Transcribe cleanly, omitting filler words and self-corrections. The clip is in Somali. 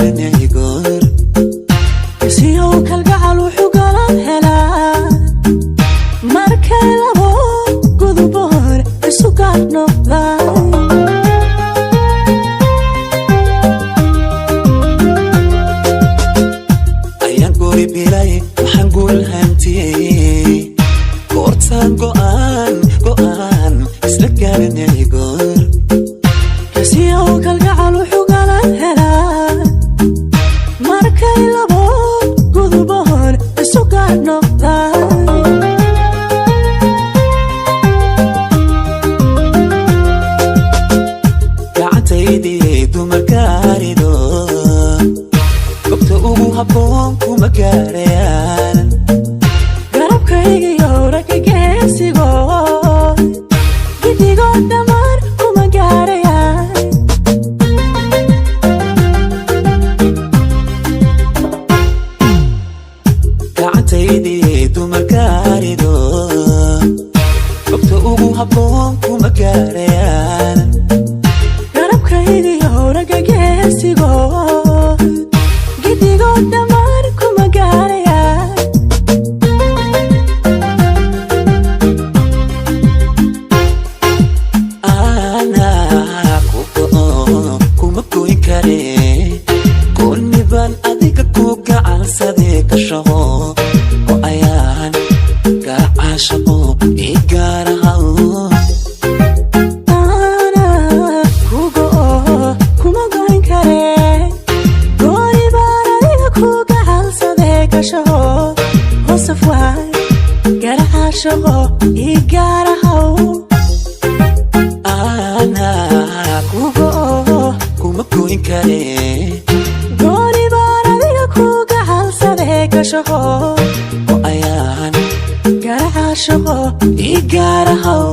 Garanay goor. Siyow kalgacal wuxuu galad helaa markay labo guduboon isu gaar noqdaan. Ayaan guri bilay, waxaan guul hantiyey goortaan go'aan go'aan isla garanay goor. Siyow kalgacal wuxuu galad helaa markay labo guduboon isu gaar noqdaan. Gacantaydii dumarkaarido, gobta ugu habboon kuma gaarayaan. Garabkaygiyo raggeesigo gidigoo dhammaan kuma gaarayaan. Gacantaydii dumarkaarido, gobta ugu habboon kuma gaarayaan. Garabkaygiyo raggeesigo gidigoo dhammaan kuma gaarayaan. Anaa ku go'o kuma goyn kare, goonnibaan adiga ku gacalsadee ka shaqo oo ayaan garacaashaqo ii gaarahaw. Anaa kuga oo kuma goyn kare, gooni baan adiga ku gacalsadee kashaho hosaf waay garacaashaqo ii gaarahaw. Anaa Kuga oo kuma goyn kare, gooni baan adiga ku gacalsadee kashaho oo ayaan garacaashaqo ii gaarahaw.